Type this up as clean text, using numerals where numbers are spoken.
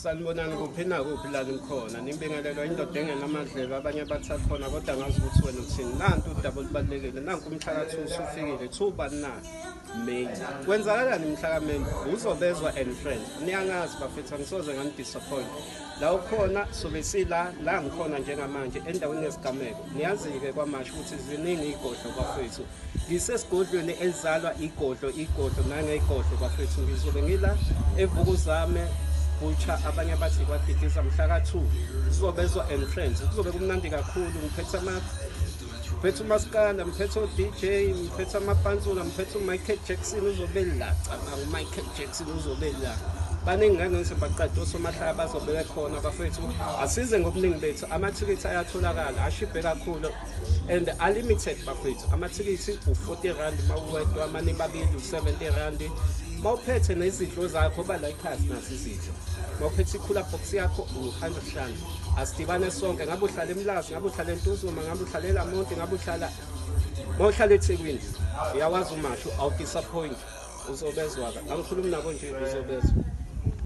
Sanibonani kuphi nakuphi la nikhona. Nibingelelwa indoda engenamadlebe, abanye bathi akhona kodwa ngazi ukuthi wena uthini. Nantu udaba olubalulekile, nanku umhla ka-2 usufikile. 2 bani na? May. Kwenzakalani mhla ka-May? Uzobezwa and friends. Niyangazi bafethu, angisoze ngani-disappoint. La ukhona sobe sila la ngikhona njengamanje endaweni yesigameko. Niyazi-ke kwaMashu ukuthi ziningi iy'godlo bafethu. Ngisesigodlweni elizalwa igodlo, igodlo nangegodlo bafethu. Ngizobe ngila eVukuzame Butcher, abanye bathi kwadidiza mhla ka-2. Kuzobezwa and friends. Kuzobe kumnandi kakhulu. Ngiphethe ama ngiphethe umaskanda, ngiphethe o-DJ, ngiphethe amapantsula, ngiphethe uMichael Jackson uzobe la. Cabanga, uMichael Jackson uzobe la. Baningi ngangise baqede osomahlaya bazobe bekhona bafethu. Asize ngobuningi bethu. Amathikithi ayatholakala, ashibhe kakhulu and unlimited bafethu. Amathikithi u-40 rand mawuwedwa, amane babili u-70 rand. Mawuphethe nezidlo zakho ba la ekhaya sinazo izidlo. Mawuphethe i-cooler box yakho u-100 rand. Asidibane sonke, ngabe uhlala eMlazi, ngabe uhlala eNtuzuma, ngabe uhlala eLamonti, ngabe uhlala mawuhlala eThekwini, uyawazi uMashu, awu-disappoint. Uzobezwa-ke, angikhulumi nabo nje, uzobezwa.